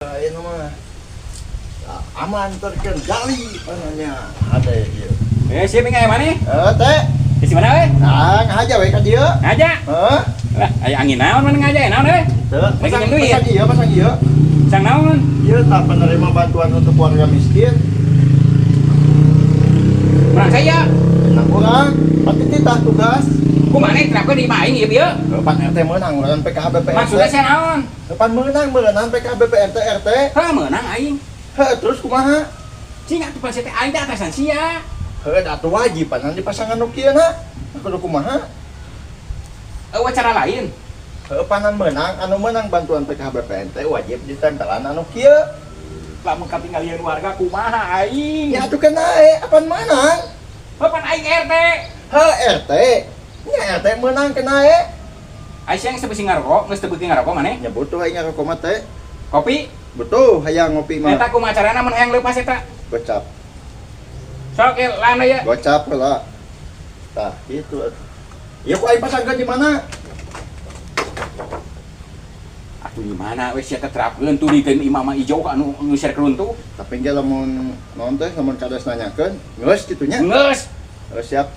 Ayeuna mah aman terkendali pananya ada ieu. Eh, siap aya mana? Eh, teh. Di mana we? Nah, ngahaja we ka dieu. Ngaja. Heuh. Lah, aya angin naon mana ngaja naon we? Teu. Lagi Pasang, nyen duit. pasang ieu, pasang ieu. Sang naon? Ieu tah penerima bantuan untuk warga miskin. Menang saya. Menang urang. Pati titah tugas. Kumaha terapkeun di imah aing ieu bieu? Pan RT meunang urang PKH BPRT. Maksudnya saya naon? Pan meunang meunang PKH BPRT RT. Heuh, meunang aing. Heuh, terus kumaha? Cing atuh pan teh aing teh atasan sia. Heuh, atuh wajib pan di pasangan nu kieu na. Kudu kumaha? Eueuh cara lain. Heuh, panan meunang, anu meunang bantuan PKH BPNT wajib ditempelan anu kieu. Lamun katinggalian warga kumaha aing? Ya atuh kena e, apan meunang? Heuh, pan aing RT. Heuh, RT. Nya RT meunang kena e. Aing siang geus teu ngarokok, geus teu beuki ngarokok maneh. Nya butuh aing ngarokok mah teh. Kopi? Butuh hayang ngopi mah. Eta kumaha carana mun hayang leupas eta? Gocap. Sok ye lana ya. Gocap heula. Tah, gitu atuh. Ya ku aing pasangkeun di mana? Atuh di mana we sia teh terapkeun tuh di imah mah ijo anu ngeuser keruntuh. Tapi ge lamun naon teh, lamun kades nanyakeun, geus kitu nya. Geus. Geus siap.